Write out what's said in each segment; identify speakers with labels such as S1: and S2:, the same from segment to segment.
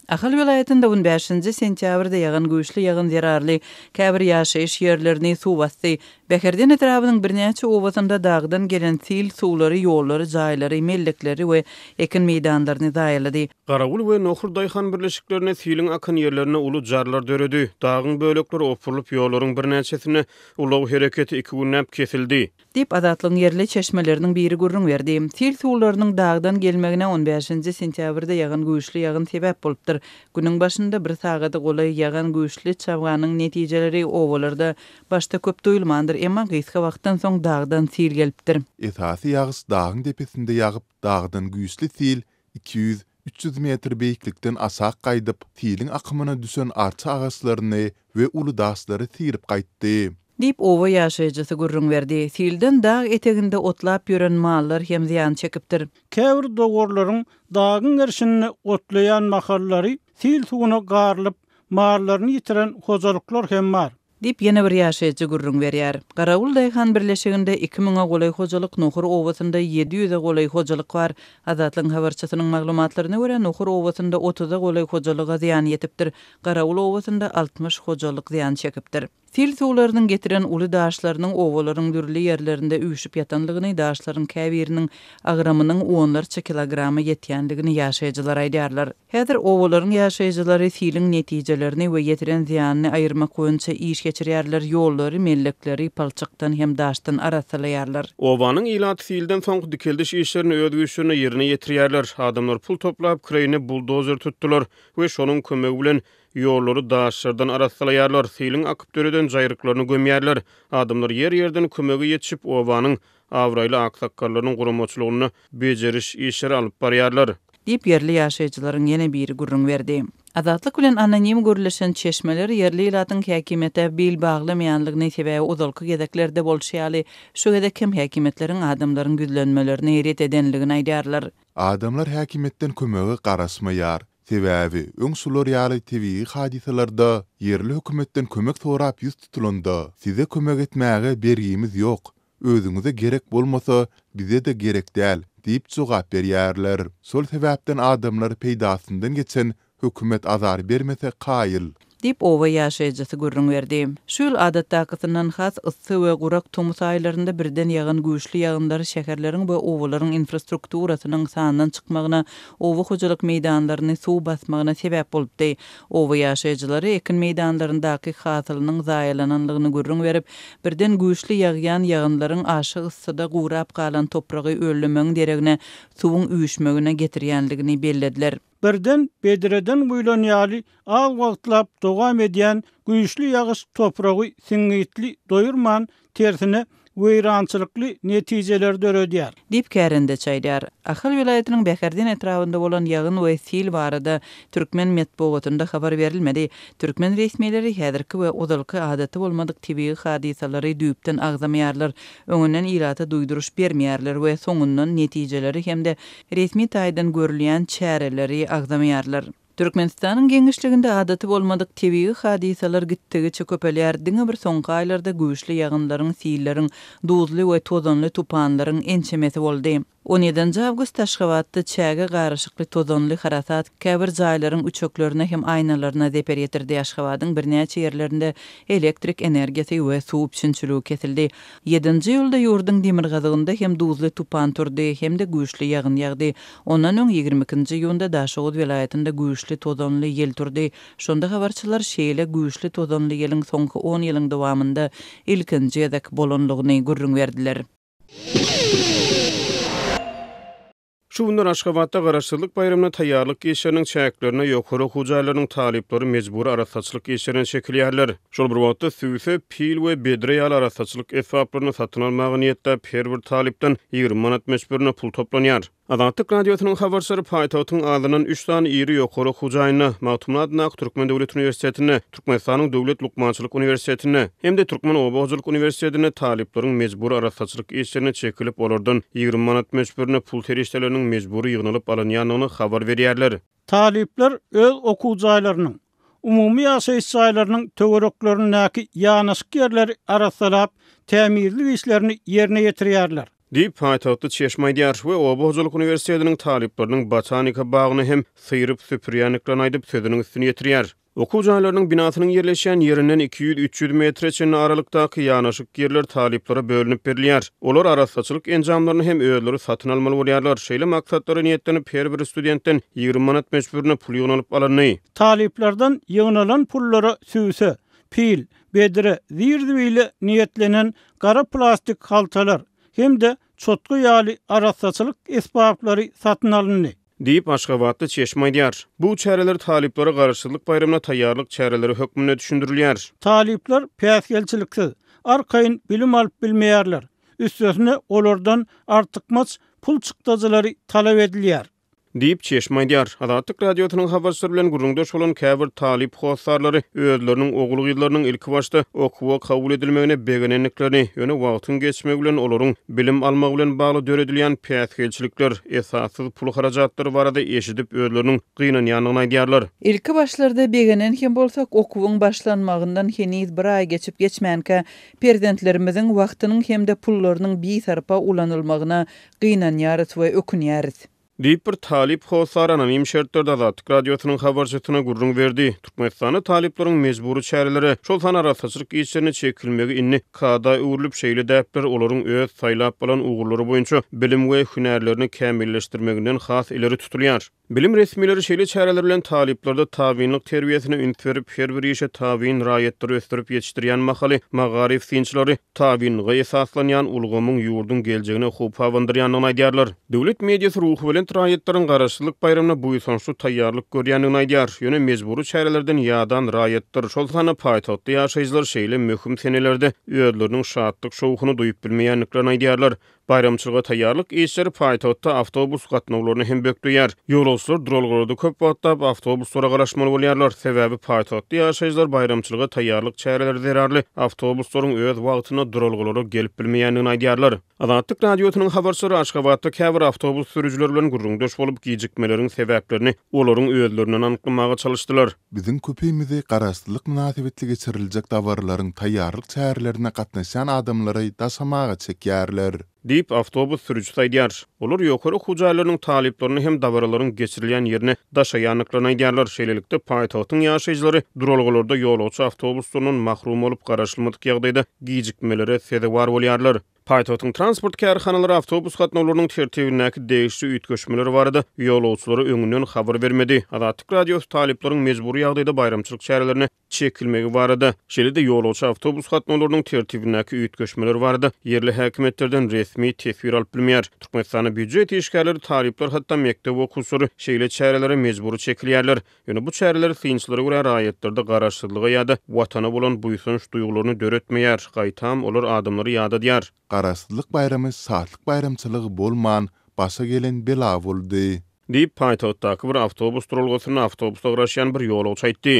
S1: Ahal welaýatynda on bäşinji sentýabrda ýagan güýçli ýagyn zerarly käbir ýaşaýyş ýerlerini suw basdy. Bäherden etrabynyň birnäçe obasynda dagdan gelen sil suwlary ýollary, jaýlary, mellekleri we ekin meýdanlaryny zaýalady.
S2: Garawul we Nohur daýhan birleşiklerinde siliň akan ýerlerinde uly jarlar döredi. Dagyň bölekleri opurylyp, ýollaryň birnäçesinde ulag hereketi iki günläp kesildi.
S1: Diýip, Azatlygyň ýerli çeşmeleriniň biri gürrüň berdi. Sil suwlarynyň dagdan gelmegine on bäşinji sentýabrda ýagan güýçli ýagyn sebäp bolupdyr. Günüň başynda bir sagada golaý ýagan güýçli çabganyň netijeleri obalarda başda köp duýulmandyr, emma gysga wagtdan soň dagdan sil gelipdir.
S3: Esasy ýagyş dagyň depesinde ýagyp, dagdan güýçli sil 200, 300 metr beýiklikden aşak gaýdyp, siliň akymyna düşen arça agaçlaryny we uly daşlary syryp gaýtdy.
S1: Diýip, oba ýaşaýjysy gürrüň berdi. Silden dag eteginde otlap ýören mallar hem zyýan çekipdir.
S4: Käbir dowarlaryň dagyň gerşinde otlaýan mahallary sil suwuna garylyp, mallaryny ýitiren hojalyklar hem bar.
S1: Diýip, ýene bir ýaşaýjy gürrüň berýär. Garawul daýhan birleşiginde iki müňe golaý hojalyk, Nohur obasynda 700-e golaý hojalyk bar. Azatlygyň habarçysynyň maglumatlaryna görä, Nohur obasynda otuza golaý hojalyga zyýan ýetipdir. Garawul obasynda 60 hojalyk zyýan çekipdir. Sil suwlarynyň getiren uly daşlarynyň obalaryň dürli ýerlerinde üýşüp ýatanlygyny, daşlaryň käbiriniň agramynyň onlarça kilograma ýetýändigini ýaşaýjylar aýdýarlar. Häzir obalaryň ýaşaýjylary siliň netijelerini we ýetiren zyýanyny aýyrmak boýunça iş geçirýärler, ýollary, mellekleri palçykdan hem daşdan arassalaýarlar.
S2: Obanyň ilaty silden soňky dikeldiş işlerini öz güýçlerinde ýerine ýetirýärler. Adamlar pul toplap, kireýine buldozer tutdular we şonuň kömegi bilen Ýollary daşlardan arassalaýarlar, siliň akyp döreden jaýryklaryny gömýärler. Adamlar ýer-ýerden kömege ýetişip, obanyň abraýly aksakgallarynyň guramaçylygynda bejeriş işleri alyp barýarlar.
S1: Diýip, ýerli ýaşaýjylaryň ýene biri gürrüň berdi. Azatlyk bilen anonim gürleşen çeşmeler ýerli ilatyň häkimiýete bil baglamaýanlygyny, sebäbi ozalky gezeklerde bolşy ýaly, şu gezek hem häkimiýetleriň adamlaryň ýüzlenmelerini ret edenligini aýdýarlar.
S3: Adamlar häkimiýetden kömege garaşmaýar. Sebäbi öň şular ýaly tebigy hadysalarda ýerli hökümetden kömek sorap ýüz tutulanda, size kömek etmäge bergimiz ýok, özüňize gerek bolmasa, bize-de gerek däl diýip jogap berýärler. Şol sebäpden adamlar peýdasyndan geçen hökümet azar bermese kaýyl.
S1: Diýip, oba ýaşaýjysy gürrüň berdi. Şu ýyl adatdakysyndan has yssy we gurak tomus aýlarynda birden ýagan güýçli ýagynlar şäherleriň we obalaryň infrastrukturasynyň sandan çykmagyna, oba hojalyk meýdanlaryny suw basmagyna sebäp bolupdy. Oba ýaşaýjylary ekin meýdanlaryndaky hasylynyň zaýalananlygyny gürrüň berip, birden güýçli ýagýan ýagynlaryň aşa yssyda gurap galan topragy öllemegiň deregine suwuň üýşmegine getirýänligini bellediler.
S4: Birden bedreden guýlan ýaly az wagtlap dowam edýän güýçli ýagyş topragy siňňitli doýurman, tersine, weýrançylykly netijeleri döredýär.
S1: Diýip, kärendeçi aýdýar. Ahal welaýatynyň Bäherden etrabynda bolan ýagyn we sil barada türkmen metbugatynda habar berilmedi. Türkmen resmileri häzirki we ozalky adaty bolmadyk tebigy hadysalary düýpden agzamaýarlar, öňünden ilata duýduryş bermeýärler we soňundan netijeleri hem-de resmi taýdan görülýän çäreleri agzamaýarlar. Türkmenistanyň giňişliginde adaty bolmadyk tebigy hadysalar gitdigiçe köpelýär, diňe bir soňky aýlarda güýçli ýagynlaryň, silleriň, duzly we tozanly tupanlaryň ençemesi boldy. On ýedinji awgustda Aşgabatda çäge garyşykly tozanly harasat käbir jaýlaryň üçeklerine hem aýnalaryna zeper ýetirdi, Aşgabadyň birnäçe ýerlerinde elektrik energiýasy we suw üpjünçiligi kesildi. Ýedinji iýulda ýurduň demirgazygynda hem duzly tupan turdy, hem-de güýçli ýagyn ýagdy. Ondan öň, 22 nji iýunda Daşoguz welaýatynda güýçli tozanly ýel turdy. Şonda habarçylar şeýle güýçli tozanly ýeliň soňky on ýylyň dowamynda ilkinji gezek bolanlygyny gürrüň berdiler.
S2: Şu günler Aşgabatda Garaşsyzlyk baýramyna taýýarlyk işleriniň çäklerinde ýokary okuw jaýlarynyň talyplary mejbury arassaçylyk işlerine çekilýärler. Şol bir wagtda, sübse, pil we bedre ýaly arassaçylyk esbaplaryny satyn almaga niýetläp, her bir talypdan 20 manat möçberinde pul toplanýar. Azatlyk Radiosynyň habarçylary paýtagtyň azyndan üç sany iri ýokary okuw jaýynda, Magtymguly adyndaky Türkmen döwlet uniwersitetinde, Türkmenistanyň Döwlet lukmançylyk uniwersitetinde hem-de Türkmen oba hojalyk uniwersitetinde talyplaryň mejbury arassaçylyk işlerine çekilip, olardan 20 manat möçberinde pul serişdeleriniň mejbury ýygnalyp alynýandygyny habar berýärler.
S4: Talyplar öz okuw jaýlarynyň, umumy ýaşaýyş jaýlarynyň töwereklerindäki ýanaşyk ýerleri arassalap, tämizlik işlerini ýerine ýetirýärler.
S2: Diýip, paýtagtly çeşme aýdýar we oba hojalyk uniwersitetiniň talyplarynyň botanika bagyny hem syryp-süpürýändiklerini aýdyp, sözüniň üstüni ýetirýär. Okuw jaýlarynyň binasynyň ýerleşýän ýerinden 200-300 metre çenli aralykdaky ýanaşyk ýerler talyplara bölünip berilýär. Olar arassaçylyk enjamlaryny hem özleri satyn almaly bolýarlar. Şeýle maksatlara niýetlenip, her bir studentden 20 manat möçberinde pul ýygnalyp alyndy.
S4: Talyplardan ýygnalan pullara sübse, pil, bedre, zir-zibile niýetlenen gara plastik haltalar hem-de çotga ýaly arassaçylyk esbaplary satyn alyndy.
S2: Diýip, aşgabatly çeşme aýdýar. Bu çäreler talyplara Garaşsyzlyk baýramyna taýýarlyk çäreleri hökmünde düşündirilýär.
S4: Talyplar päsgelçiliksiz, arkaýyn bilim alyp bilmeýärler. Üstesine, olardan artykmaç pul çykdajylary talap edilýär.
S2: Diýip, çeşme aýdýar. Azatlyk Radiosynyň habarçylary bilen gürrüňdeş bolan käbir talyp hossarlary özleriniň ogul-gyzlarynyň ilkibaşda okuwa kabul edilmegine begenendiklerini, ýöne wagtyň geçmegi bilen olaryň bilim almagy bilen bagly döredilýän päsgelçilikler, esassyz pul harajatlary barada eşidip özleriniň gynanýandygyny aýdýarlar.
S1: Ilki başlarda begenen hem bolsak, okuwyň başlanmagyndan heniz bir aý geçip geçmänkä, perzentlerimiziň wagtynyň hem-de pullarynyň bisarpa ulanylmagyna gynanýarys we ökünýäris.
S2: Diýip, bir talyp hossar anonim şertlerde Azatlyk Radiosynyň habarçysyna gürrüň berdi. Türkmenistanda talyplaryň mejbury çärelere, şol sanda arassaçylyk işlerine çekilmegi indi kada öwrülip, şeýle däpler olaryň öz saýlap alan ugurlary boýunça bilim we hünärlerini kämilleşdirmeginden has ileri tutulýar. Bilim resmileri şeýle çäreler bilen talyplarda tabynlyk terbiýesine üns berip, her bir işe tabyn raýatlary ösdürip ýetişdirýän mahaly magaryf synçylary tabynlyga esaslanýan ulgamyň ýurduň geljegine howp abandyrýandygyny aýdýarlar. Döwlet mediasy ruhubelent raýatlaryň Garaşsyzlyk baýramyna buýsançly taýýarlyk görýändigini aýdýar. Ýöne mejbury çärelerden ýadan raýatlar, şol sanda paýtagtly ýaşaýjylar şeýle möhüm senelerde özleriniň şatlyk-şowhuny duýup bilmeýändiklerini aýdýarlar. Baýramçylyga taýýarlyk işleri paýtagtda awtobus gatnawlaryny hem bökdeýär. Ýolagçylar duralgalarda köp wagtlap awtobuslara garaşmaly bolýarlar. Sebäbi paýtagtly ýaşaýjylar baýramçylyga taýýarlyk çäreleri zerarly awtobuslaryň öz wagtynda duralgalara gelip bilmeýändigini aýdýarlar. Azatlyk Radiosynyň habarçylary Aşgabatda käbir awtobus sürüjileri bilen gürrüňdeş bolup, gijikmeleriň sebäplerini olaryň özlerinden anyklamaga çalyşdylar.
S3: Biziň köpimizi Garaşsyzlyk mynasybetli geçiriljek dabaralaryň taýýarlyk çärelerine gatnaşýan adamlary daşamaga çekýärler.
S2: Diýip, awtobus sürüjisi aýdýar. Olar ýokary okuw jaýlarynyň talyplaryny hem dabaralaryň geçirilýän ýerine daşaýandyklaryny aýdýarlar. Şeýlelikde, paýtagtyň ýaşaýjylary duralgalarda ýolagçy awtobuslaryndan mahrum bolup, garaşylmadyk ýagdaýda gijikmelere sezewar bolýarlar. Paýtagtyň transport kärhanalary awtobus gatnawlarynyň tertibindäki degişli üýtgeşmeler barada ýolagçylara öňünden habar bermedi. Azatlyk Radiosy talyplaryň mejbury ýagdaýda baýramçylyk çärelerine çekilmegi barada, şeýle-de ýolagçy awtobus gatnawlarynyň tertibindäki üýtgeşmeler barada ýerli häkimiýetlerden resmi teswir alyp bilmeýär. Türkmenistanda býujet işgärleri, talyplar, hatda mekdep okuwçylary şeýle çärelere mejbury çekilýärler. Ýöne bu çäreler synçylara görä raýatlarda garaşsyzlyga ýa-da Watana bolan buýsanç duýgularyny döretmeýär, gaýtam olar adamlary ýadadýar.
S3: Garaşsyzlyk baýramy şatlyk baýramçylygy bolman, başa gelen bela boldy.
S2: Diýip, paýtagtdaky bir awtobus duralgasynda awtobusa garaşýan bir ýolagçy aýtdy.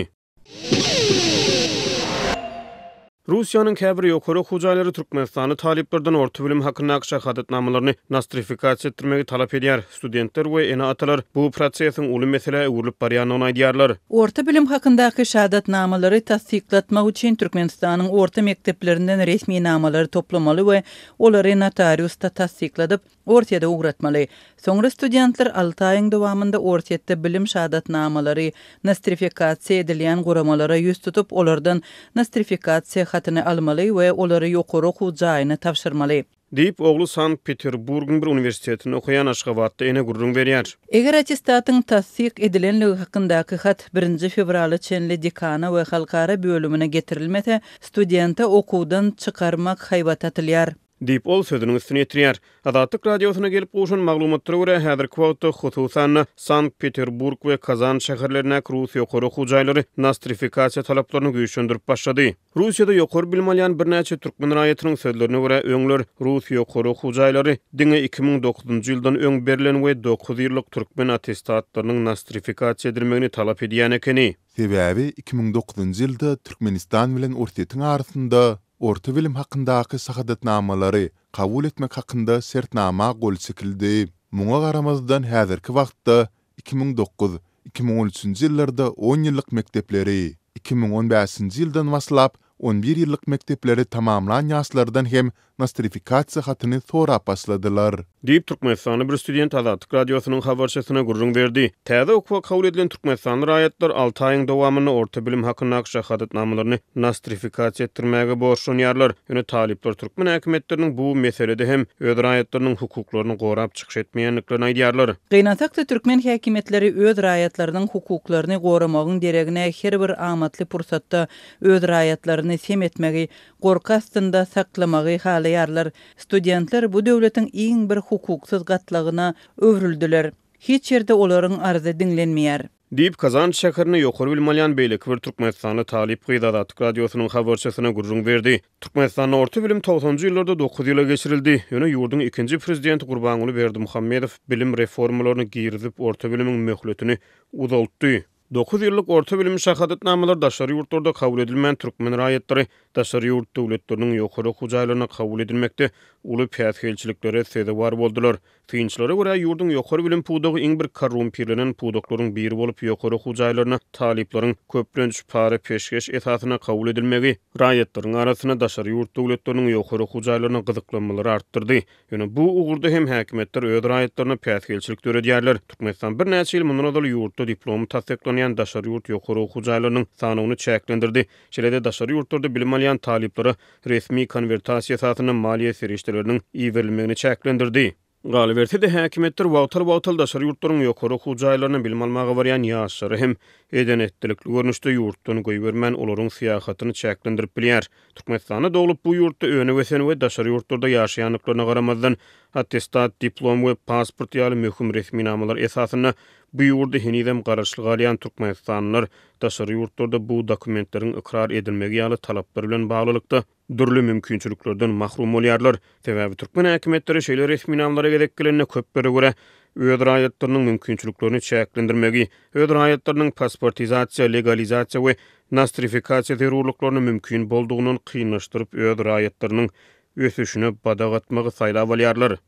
S2: Russiýanyň käbir ýokary okuw jaýlary türkmenistanly talyplardan orta bilim hakyndaky şahadatnamalaryny nostrifikasiýa etdirmegi talap edýär. Studentler we ene-atalar bu prosesiň uly meselä öwrülip barýandygyny aýdýarlar.
S1: Orta bilim hakyndaky şahadatnamalary tassyklatmak üçin Türkmenistanyň orta mekdeplerinden resminamalary toplamaly we olary notariusda tassykladyp, Orsýete ugratmaly. Soňra studentler alty aýyň dowamynda Orsýetde bilim şahadatnamalary nostrifikasiýa edilýän guramalara ýüz tutup, olardan nostrifikasiýa hatyny almaly we olary ýokary okuw jaýyna tabşyrmaly.
S2: Diýip, ogly Sankt-Peterburgyň bir uniwersitetinde okaýan aşgabatly ene gürrüň berýär.
S1: Eger attestatyň tassyk edilenligi hakyndaky hat birinji fewrala çenli dekana we halkara bölümine getirilmese, studente okuwdan çykarmak haýbaty atylýar.
S2: Diýip, ol sözüniň üstüni ýetirýär. Azatlyk Radiosyna gelip gowşan maglumatlara görä, häzirki wagtda, hususan-da, Sankt-Peterburg we Kazan şäherlerindäki rus ýokary okuw jaýlary nostrifikasiýa talaplaryny güýçlendirip başlady. Russiýada ýokary bilim alýan birnäçe türkmen raýatynyň sözlerine görä, öňler rus ýokary okuw jaýlary diňe 2009-njy ýyldan öň berlen we dokuz ýyllyk türkmen attestatlarynyň nostrifikasiýa edilmegini talap edýän ekeni.
S3: Sebäbi 2009-njy ýylda Türkmenistan bilen Orsýetiň arasynda Orta bilim hakyndaky şahadatnamalary kabul etmek hakynda şertnama gol çekildi. Muňa garamazdan häzirki wagtda 2009, 2013-nji ýyllarda on ýyllyk mekdepleri, 2015-nji ýyldan başlap on bir ýyllyk mekdepleri tamamlan ýaşlardan hem nostrifikasiýa hatyny sorap başladylar.
S2: Diýip, türkmenistanly bir student Azatlyk Radiosynyň habarçysyna gürrüň berdi. Täze okuwa kabul edilen türkmenistanly raýatlar alty aýyň dowamynda orta bilim hakyndaky şahadatnamalaryny nostrifikasiýa etdirmäge borçlanýarlar. Ýöne talyplar türkmen häkimiýetleriniň bu meselede hem öz raýatlarynyň hukuklaryny gorap çykyş etmeýändiklerini aýdýarlar.
S1: Gynansak-da, türkmen häkimiýetleri öz raýatlarynyň hukuklaryny goramagyň deregine her bir amatly pursatda öz raýatlaryny sem etmegi, gorky astynda saklamagy halaýarlar. Studentler bu döwletiň iň bir hukuksyz gatlagyna öwrüldiler. Hiç ýerde olaryň arzy diňlenmeýär.
S2: Diýip, Kazan şäherinde ýokary bilim alýan beýleki bir türkmenistanly talyp gyz Azatlyk Radiosynyň habarçysyna gürrüň berdi. Türkmenistanda orta bilim togsanjy ýyllarda dokuz ýyla geçirildi. Ýöne ýurduň ikinji prezidenti Gurbanguly Berdimuhamedow bilim reformalaryny girizip, orta bilimiň möhletini uzaltdy. Dokuz ýyllyk orta bilim şahadatnamalary daşary ýurtlarda kabul edilmän, türkmen raýatlary daşary ýurt döwletleriniň ýokary okuw jaýlaryna kabul edilmekde uly päsgelçiliklere sezewar boldular. Synçylara görä, ýurduň ýokary bilim pudagy iň bir korrumpirlenen pudaklaryň biri bolup, ýokary okuw jaýlaryna talyplaryň köplenç para-peşgeş esasynda kabul edilmegi raýatlaryň arasynda daşary ýurt döwletleriniň ýokary okuw jaýlaryna gyzyklanmalary artdyrdy. Ýöne bu ugurda hem häkimiýetler öz raýatlaryna päsgelçilik döredýärler. Türkmenistan birnäçe ýyl mundan ozal ýurtda diplomy tassyklanýan daşary ýurt ýokary okuw jaýlarynyň sanawyny çäklendirdi. Şeýle-de daşary ýurtlarda bilim alýan talyplara resmi konwertasiýa esasynda maliýe serişdeleriniň iberilmegini çäklendirdi. Galyberse-de, häkimiýetler wagtal-wagtal daşary ýurtlaryň ýokary okuw jaýlaryna bilim almaga barýan ýaşlary hem eden-etdilikli görnüşde ýurtdan goýbermän, olaryň syýahatyny çäklendirip bilýär. Türkmenistanda doglup, bu ýurtda önüp-ösen we daşary ýurtlarda ýaşaýandyklaryna garamazdan, attestat, diplom we pasport ýaly möhüm resminamalar esasynda bu ýurda henizem garaşly galýan türkmenistanlylar daşary ýurtlarda bu dokumentleriň ykrar edilmegi ýaly talaplar bilen baglylykda, dürli mümkinçiliklerden mahrum bolýarlar. Sebäbi türkmen häkimiýetleri şeýle resminamalara gezek gelende köplere görä, öz raýatlarynyň mümkinçiliklerini çäklendirmegi, öz raýatlarynyň pasportizasiýa, legalizasiýa we nostrifikasiýa zerurlyklaryny mümkin boldugyndan kynlaşdyryp öz raýatlarynyň ösüşine badak atmagy saýlap alýarlar.